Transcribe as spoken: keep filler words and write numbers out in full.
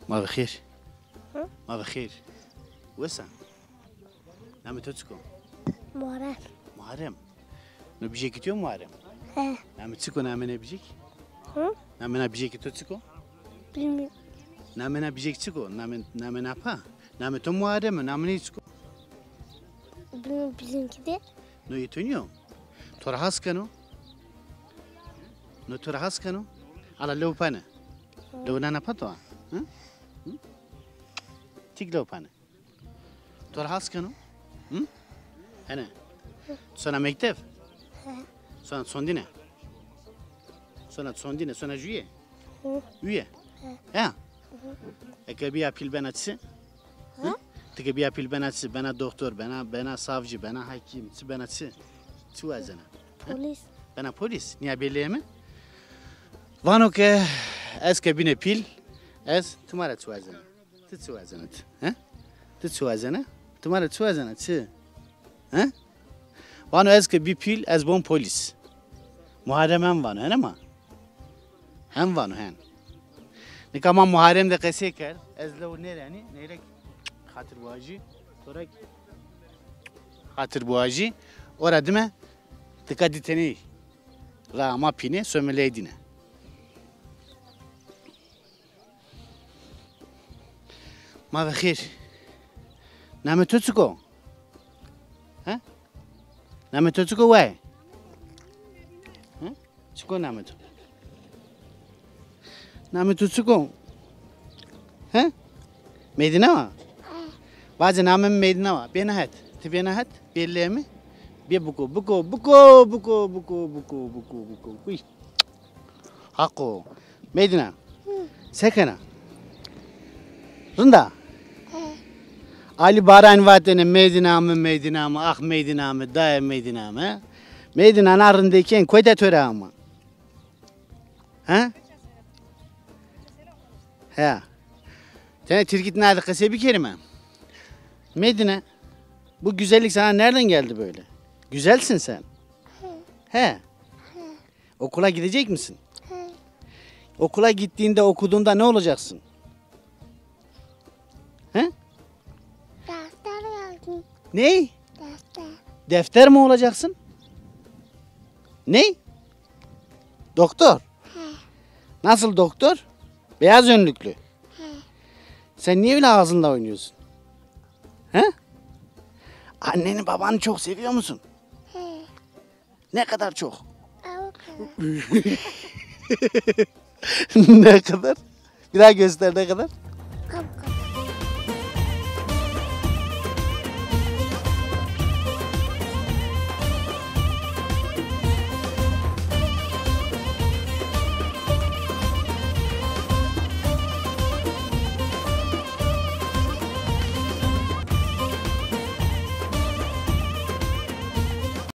Ma bi xêr. Hı? Ma bi xêr. Wes a? Namê to çik o? Muharrem. Muharrem. No bijekî to yo Muharrem? He. Namê çik o namê nê bijekî? Hı? Namê na bijekî to çik o? Bilmiyorum. Namê na bijekî çik o? Namê, namê na pa? Namê to Muharrem o, namê nê çik o? Bilmiyorum, bizimki de. No yê to nîyo? To ra has keno? No to ra has keno? Ala lew pane. Lew nana pa to a? Hı? Hı? Tik lew pane. To ra has keno? Hı? Hene. Sona mekteb? He. Sona çondine? Sona çondine, sona jüye? Hı. Üye? He. Ya. Hı hı. Eke biya pîl bena çi? Hı? Hı? Ti ke biya pîl bena çi? Bena doktor, bena, bena savcı, bena hakim, çi bena çi? Çi wazena? Hı? Polis. Bena polis. Niya belleyeme? Vano ke ez ke bîne pîl, ez ti ma ra çi wazena? Ti çi wazena ti? He? Ti çi wazena? Ti ma ra çi wazena? Çi? He? Vano ez ke bî pîl, ez bon polis. Muharrem hem vano, hene ma? Hem vano, hen. Nika ma Muharrem de qesey kerd. Ez lew nêrenî, neyrek xatirbuajî. Torek xatirbuajî. Ora dime tika dî teney ra ma pîne, some ley dîne. Ma ve xêr. Namê to çik o? He? Namê to çik o wey? He? Çik o namê to? Namê to çik o? He? Meydîna wa? Vace namê mi Meydîna wa. Bêna het. Ti bêna het. Bêlê mi. Bê biko, biko, biko, biko. Uy. Haqo. Meydîna. Se kena? Rind a? Alî Baran vatêne Meydîna mi, Meydîna mi, ax Meydîna mi, dayê Meydîna mi. Meydîna na rindekîyen kotî to ra ama. He? He. Tenê tirkî ti na de qesey bikerîme. Meydîna, bu güzellik sana nereden geldi böyle? Güzelsin sen. He. Okula gidecek misin? Okula gittiğinde, okuduğunda ne olacaksın? He? Defter yazdım. Ne? Defter. Defter mi olacaksın? Ne? Doktor. He. Nasıl doktor? Beyaz önlüklü. He. Sen niye öyle ağzınla oynuyorsun? He? Anneni babanı çok seviyor musun? He. Ne kadar çok? Avrupa. Ne kadar? Bir daha göster, ne kadar?